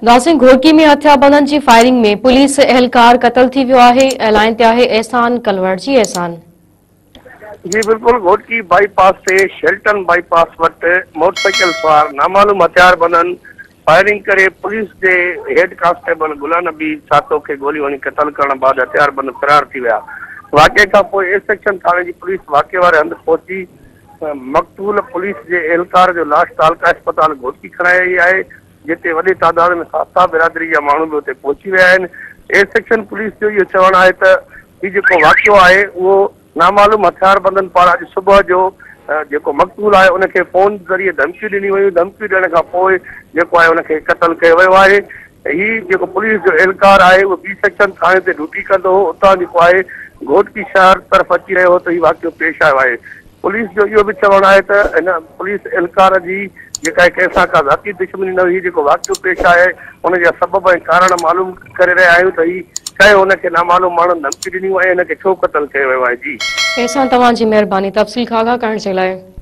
ناظرين، گهوٽڪي ۾ هٿياربندن جي فائرنگ ۾ پوليس اهلڪار قتل ٿي ويو آهي. لائين تي آهي احسان ڪلوڙ. جي احسان. جي بلڪل، گهوٽڪي بائي پاس تي شيلٽن بائي پاس وٽ موٽرسائيڪل سوار نامعلوم هٿياربندن فائرنگ ڪري پوليس جي هيڊ ڪانسٽيبل غلام نبي سهتو کي گوليون هڻي قتل ڪرڻ بعد هٿياربند فرار ٿي ويا. واقعي کان پوء اي سيڪشن ٿاڻي جي پوليس واقعي واري هنڌ پهچي مقتول پوليس جي اهلڪار جو لاش تعلقه اسپتال گهوٽڪي کڻائي آئي آهي، جتي وڏي تعداد ۾ سهتا برادري جا ماڻهو به اتي پهچي ويا آهن. اي سيڪشن پوليس جو اهو چوڻ آهي ته هي جيڪو واقعو آهي اهو نامعلوم هٿياربندن پاران اڄ صبح جو جيڪو مقتول آهي ان کي فون ذريعي ڌمڪيون ڏنيون ويون، ڌمڪيون ڏيڻ کان پوء جيڪو آهي ان کي قتل ڪيو ويو آهي. هي جيڪو پوليس جو اهلڪار آهي اهو بي سيڪشن ٿاڻي تي ڊيوٽي ڪندو هو، اتان جيڪو آهي گهوٽڪي شهر طرف اچي رهيو هو ته هي واقعو پيش آيو آهي. پوليس جو اهو به چوڻ آهي ته هن پوليس اهلڪار جي جيڪا ڪنهن سان ڪا ذاتي دشمني نه هئي، جيڪو واقعو پيش آيو آهي ان جا سبب ۽ ڪارڻ معلوم ڪري رهيا آهيون ته هي ڪنهن هن کي نامعلوم ماڻهن ڌمڪي ڏنيون ۽ هن کي ڇو قتل ڪيو ويو آهي. جي. احسان، توهان جي مهرباني تفصيل کان آگاهه ڪرڻ جي لاء.